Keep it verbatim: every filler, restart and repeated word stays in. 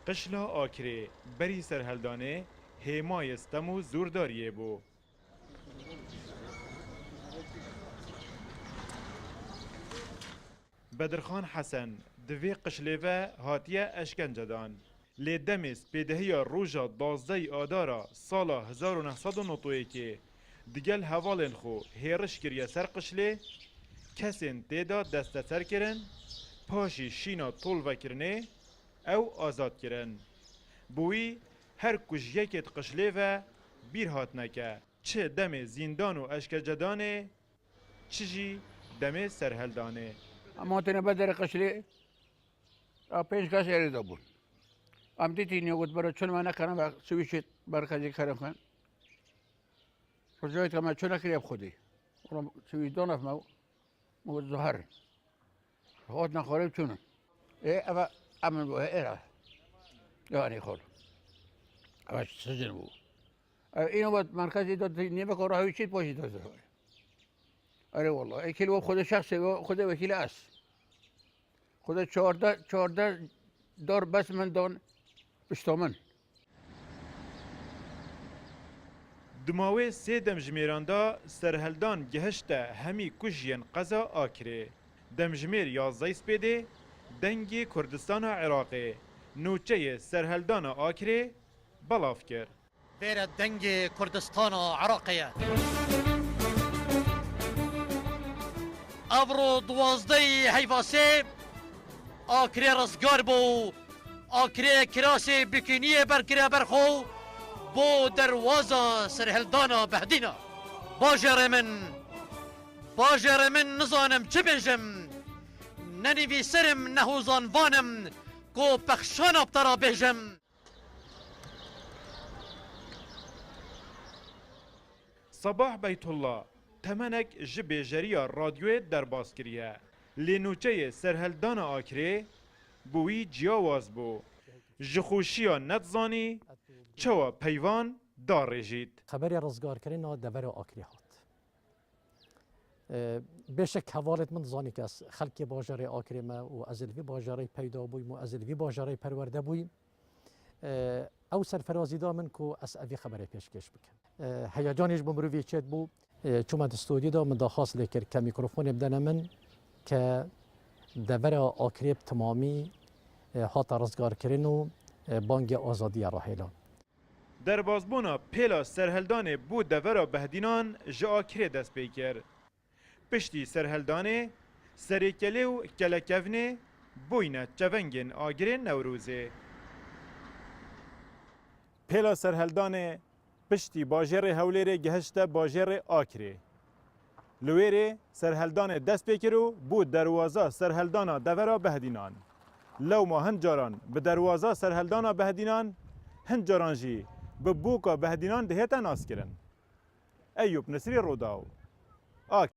Qişla Akrê berî serheldanê hêmayê stem û zûrdariyê bû. Bedirxan Hesen di vê qişlê ve hatiye eşkencedan. Lê demê spêdehiya roja duwazdehê Adara sala hezar û neh sed û nod û yekê digel hevalên xwe hêriş kiriye ser qişlê, kesên tê de desteser kirin, paşî şîna tolvekirinê ew azad kirin. Bi wî her ku ji yekê di qişlê ve bîr hatine ke çi demê zîndan û eşkencedanê, çi jî demê serheldanê. Em hatine ber derê qişlê, a pênc kes êrê de bûn. Em dîtî niye got, bero çin me nekene ve sivîşê merkezî kerê xwe. Rojayê ke me çi nekiriye bi xwedî. Ola sivîş danef me, me got, zahar. Hatine xwarê çûne. Ê, eve, emin bu, ê, êra. Yani xol. Eve sicin bû. Ev, îno vet merkezî de nêveka rahî çî paşî de zor. Erê wallah. Ê kêl we xwedê şexsê we, xwedê wekîlê ez. Xwedê çardeh, çardeh dar bes min dan pişta min. Di mawê sê demjimêran de serheldan gihişte hemî kujiyên qeza Akrê. Demjimêr yazdeh spêdê Dengê Kurdistana Iraqê, nûçeyê serheldana Akrê, belav kir. Vêre Dengê Kurdistana Iraqê ye. Evro duwazdehê heyva sê Akrê rizgar bû. Akrê kirasê bikîniyê berkire ber xwe û bo derwaza serhildana Behdîna. Bajêrê min, bajêrê min nizanim çi bêjim. Ne nivîsir im, ne hozanvan im, ku pexşana bi te re bêjim. Sabah Beytullah temenek ji bêjeriya radyoyê derbas kiriye. Lê nûçeyê serheldana Akrê bi wî ciyawaz bû. Ji xweşiya nedizanî çawa peyvan darêjît. Xeberê rizgarkirina devera Akrê hat. E, bêşek hevalêt min dizanî ke ez xelkê bajarê Akrê me û ez li vî bajarê peyda bûyim û ez li vî bajarê perwerde bûyim. E, ew serferazî da min ku ez evî xeberê pêşkêş bikim. E, heyecanê ji bo mirovî çêt bû. E, çûme di stûdyo de min daxwaz lê kir ke mîkrofonê bidene min ke devera Akrê bi timamî, e, hate rizgarkirin û, e, bangê azadiyê rahêla. Derbasbûna pêla serheldanê bo devera Behdînan ji Akrê dest pê kir. Piştî serheldanê, serêkelê û kelekevnê bûyne çevengên agirê Newrozê. Pêla serheldanê piştî bajêrê Hewlêrê gihişte bajêrê Akrê. Li wêrê serheldanê dest pê kir û bû derwaza serheldana devera Behdînan. Lewma hin caran bi derwaza serheldana Behdînan, hin caran jî bi bûka Behdînan dihête naskirin. Eyûp Nisrî, Rûdaw.